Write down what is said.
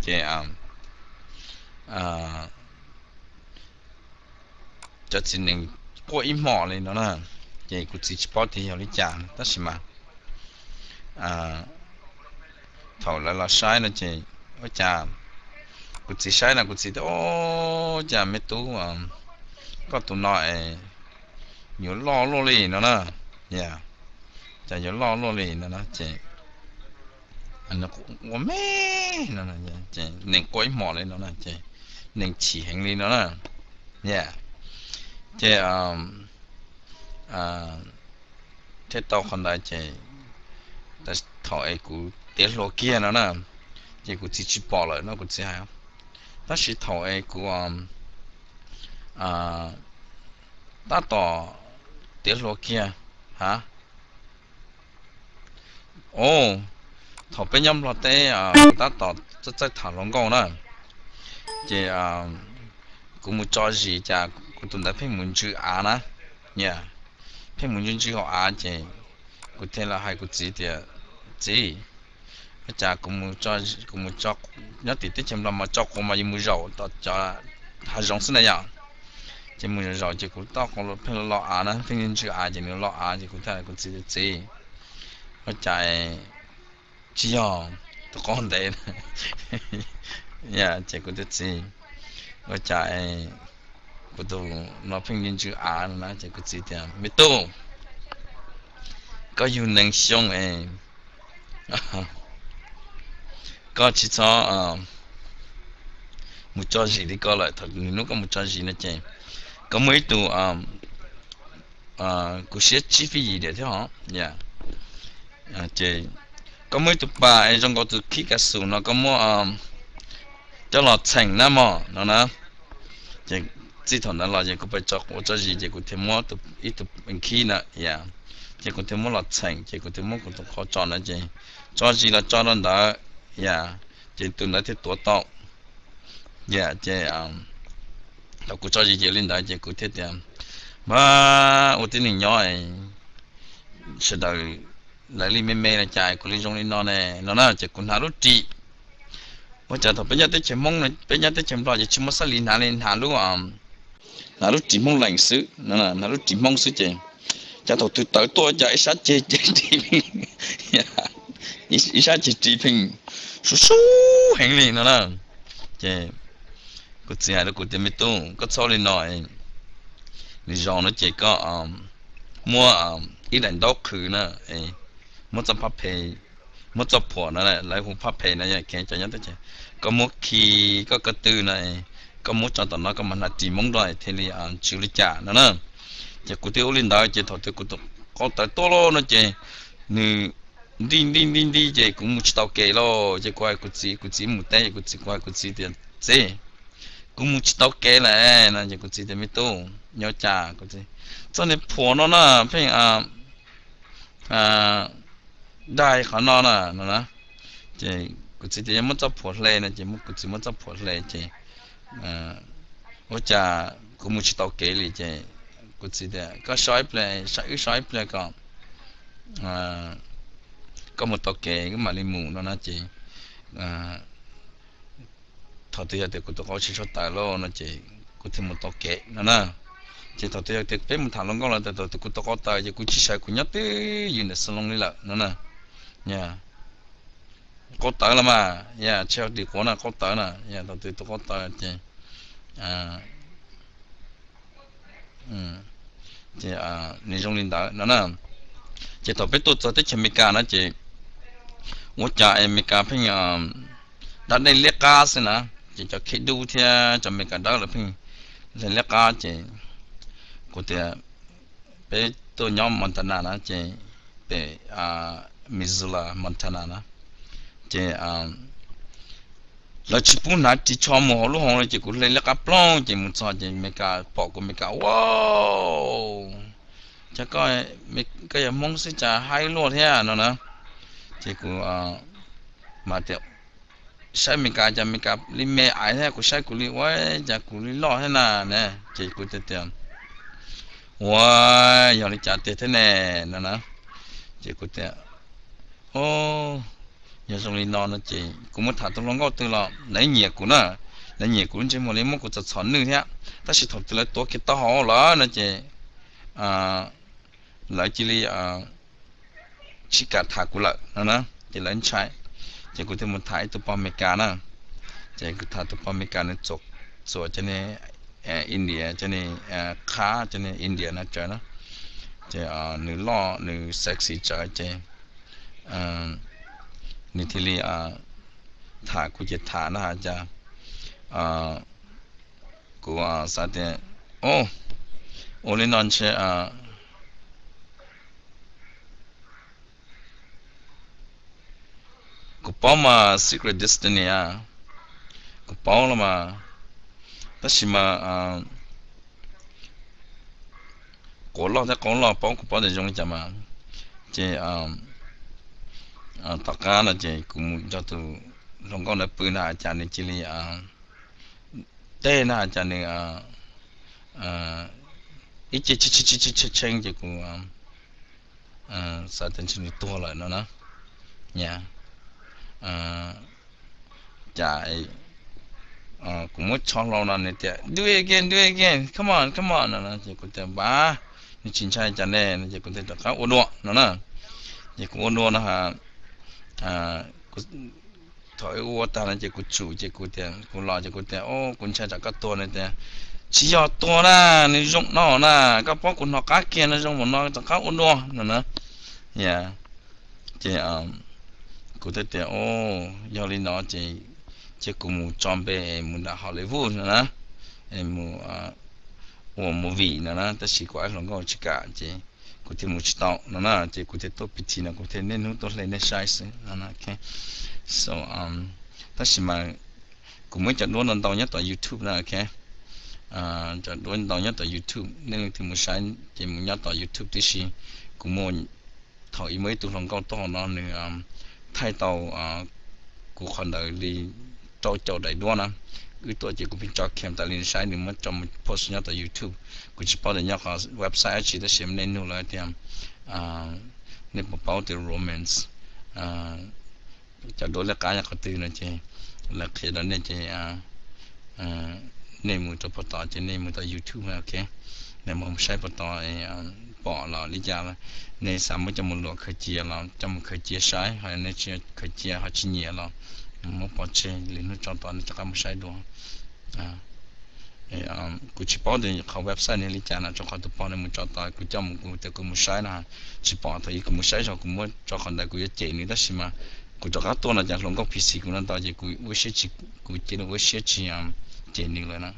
Ces cov txiv nees quaj ib hmos li no na, ces kuv txiv tsis paub tias yog li cas tab sis mas thaum lawv los saib no ces ua cas kuv txiv saib no kuv txiv tias, Ua cas me tub, koj tus no es yuav loj luaj li no na, cas yuav loj luaj li no na ces ua me no, nees quaj ib hmos li no na ces nees chim heev li no na, ces thiaj tau qhov ntawd ces thaum es kuv tiav hluas kiag no na, ces kuv txiv tsis pom lawm no kuv txiv hais, tab sis thaum es kuv tab tom tiav hluas kiag, ha, o, thaum peb nyob Nplog teb kuv tab tom txawj txawj tham hluas nkauj na, ces kuv mus tso zis cas kuv tus ntawd pheej mus ntsw av na, pheej mus ntsw ntsw hauv av ces kuv thiaj li hais kuv txiv tias, Txiv, ua cas kuv mus, kuv mus nyob tim teb chaws Nplog mas tso quav mas yuav mus zaum tom cov hav zoov xwb na yom, ces mus zaum zaum ces kuv toj quav pheej los los av na, pheej ntsw av ces nws los av ces kuv thiaj hais kuv txiv tias, Txiv, ua cas tsis yog tus qau ntev ces kuv tias, Txiv, ua cas kuv tus no pheej ntsw ntsw av no na? Ces kuv txiv tias, Me tub, koj yug nees xyoo es koj tsis txhob mus tso zis li ko lawm. Thaum nws hnub koj mus tso zis no ces koj muaj ib tug, kuv siab tsib fij yim diam thiab os, ces koj muaj ib tug pas es zoo nkaus tus khib kav xus no koj muab coj los txheem na mog no na. Ces txij thaum ntawd los ces kuv pais tso quav tso zis ces kuv thiaj muab ib tug khib na, ces kuv thiaj muab los txheem ces kuv thiaj muab kuv tus qau tso ntawd ces tso zis los tso rau ntawd, ces tus ntawd thiaj tuav tau. Ces thaum kuv tso zis ces li ntawd ces kuv thiaj tias, Mas ua tib neeg nyob sawv daws lawv li me me no cas kuv li zoo li no ne no na. Ces kuv hnav lub ris, ua cas thaum peb nyob teb chaws Hmoob, peb nyob teb chaws Nplog ces tsis muaj xab lis hnav li, hnav lub, hnav lub ris Hmoob Lees xwb, hnav lub ris Hmoob xwb ces cas thaum twg tawv tuaj cas ib sab ceg ces ris pheej, ib sab ceg ris pheej sub sub heev li no na. Ces kuv txiv hais rau kuv tias, Me tub, koj txhob li no, nws zoo no ces koj muab ib daim ntaub qhwv na, muab txoj phab phe, muab txoj phuam no, lawv hu phab phe no yog kev cov nyob teb chaws, koj muab khi koj ko tw no, koj muab tso tom no koj mam hnav ris Hmoob rau thiaj li tsw li cas no na. Ces kuv thiaj ua li ntawd ces thaum twg kuv tus qau tawv tuaj lawm no ces nws nti nti nti nti ces kuv mus tsis tau kev lawm ces kuv hais kuv txiv, kuv txiv mus teb ces kuv txiv, kuv hais kuv txiv tias, Txiv, kuv mus tsis tau kev lawm no ces kuv txiv tias, Me tub, nyob cas? Kuv tias, Txoj niag phuam no na pheej dai qhov no na no na. Ces kuv txiv tias, Yog muab txoj phuam hle no ces kuv txiv muab txoj phuam hle ces ua cas kuv mus tsis tau kev li ces kuv txiv tias, Koj so ib pliag, wb so ib pliag kom koj mus tau kev wb mam li mus no na. Ces thaum twg yog tias kuv tus qau tsis tshua tawv lawm no ces kuv thiaj mus tau kev no na. Ces thaum twg yog tias peb mus tham hluas nkauj los thaum twg kuv tus qau tawv ces kuv tsis sawv, kuv nyob twj ywm ntawm xas loos li lawm no na. Qau tawv los mas, yog tsis yog ris quav na, qau tawv na, yog thaum twg tus qau tawv ces ces nws zoo li ntawd no na. Ces thaum peb tuaj txog teb chaws Amelikas na ces ua cas Amelikas pheej da dej liab qab xwb na. Ces cov khib dub thiab cov Amelikas dawb lawv pheej hle liab qab ces kuv tias peb tuaj nyob Montana na ces pem Missoula, Montana na ces lawv tsis pub hnav ris tsho mus hauv lub hoo li ces kuv hle liab qab ploog ces mus txog ces Amelikas pom kuv, Amelikas, Wow, cas koj yog Hmoob xwb cas haib luaj thiab no na. Ces kuv mas tias saib Amelikas cas Amelikas li me aiv thiab kuv saib kuv li ua cas kuv li loj thiab na ne. Ces kuv tias tias, Ua yog li cas tiag thiab ne no na. Ces kuv tias, O, Yog zoo li no no ces kuv muab tham tus hluas nkauj twg los lawv nyiam kuv na, lawv nyiam kuv lub ntsej muag li muab kuv txom txhom nwj thiab, tab sis thaum twg lawv tuav kiag tau hauv lawm no ces lawv cia li tsis kam tham kuv lawm no na, ces lawv ntshai. Ces kuv thiaj mus tham ib tug pog Amelikas na, ces kuv tham tus pog Amelikas nws txuas cov niag India, cov niag qhab, cov niag India na tsawv na, ces nws loj nws sexy tsawv ces nws thiaj li tham kuv ces tham na has cas kuv xav tias, o, ua li no ntshe kuv paub mas Secret Destiny a, kuv paub los mas, tab sis mas quav loj thiab qaub loj paub kuv paub tias zoo li cas mas. Ces tom qab no ces kuv mus nrog tus hluas nkauj ntawd pw na has cas nws cia li teb na has cas nws ib ce tshee ces kuv xav tias ntshe nws tuag lawm no na. Cas kuv muab tsho hlo no nws tias do it again, do it again, come on, come on no ces kuv tias npab, nws tsis ntshai cas ne no ces kuv thiaj rov qab ua dua no na. Ces kuv ua dua no has thaum ua tag no ces kuv tsum ces kuv tias kuv los ces kuv tias o kuv ntshai tsam koj tuag no tias tsis yog tuag na, nws zoo no na, koj paub kuv hnov qab kiag no zoo npaum no rov qab ua dua no na. Ces kuv thiaj tias o yog li no ces cia kuv mus tso npe es mus nram Hollywood no na, es mus ua movie no na, tab sis kuv ob hluas nkauj tsis kam ces kuv thiaj mus tsis tau no na, ces kuv thiaj tuaj pib thi no kuv thiaj niaj hnub tuaj hle nej saib xwb no. So tab sis mas kuv muaj ib co duab ntau ntau nyob tom YouTube na, ok, cov duab ntau nyob tom YouTube, nej leej twg mus saib ces mus nyob tom YouTube tib si. Kuv muaj, thaum ub muaj ib tug hluas nkauj tuaj hauv no nws thaij tau kuv qhov ntawd li rau caum daim duab na. Wb tuaj ces kuv pheej tso cam tas li nws saib nws muab tso mus post nyob tom YouTube. Kuv tsis paub tias nyob qhov website dab tsi tab sis nej nug lawv tias nej puas paub tias romance, cov duab liab qab nyob qhov twg no ces lawv qhia rau nej ces nej mus rau pem tod ces nej mus tom YouTube, ok, nej mus saib pem tod pom los li cas, nej xav muab coj mus luam khaws cia los coj mus khaws cia saib, ho nej tsis khaws cia ho tsis nyiam los muab pov tseg, lwm hnub tso tod nej rov qab mus saib dua. Kuv tsis paub tias qhov website nws li cas no, rau qhov tus pog nws mus tso tod kuv coj mus kuv tias kuv mus saib no, tsis pom. Thaum ub kuv mus saib zog kuv muab tso qhov ntawd kuv yuav cem nws tab sis mas kuv rov qab tuaj no cas hluas nkauj phim xim kuv no ntau ces kuv ua siab tsis, kuv cia li ua siab tsis cem nws lawm na.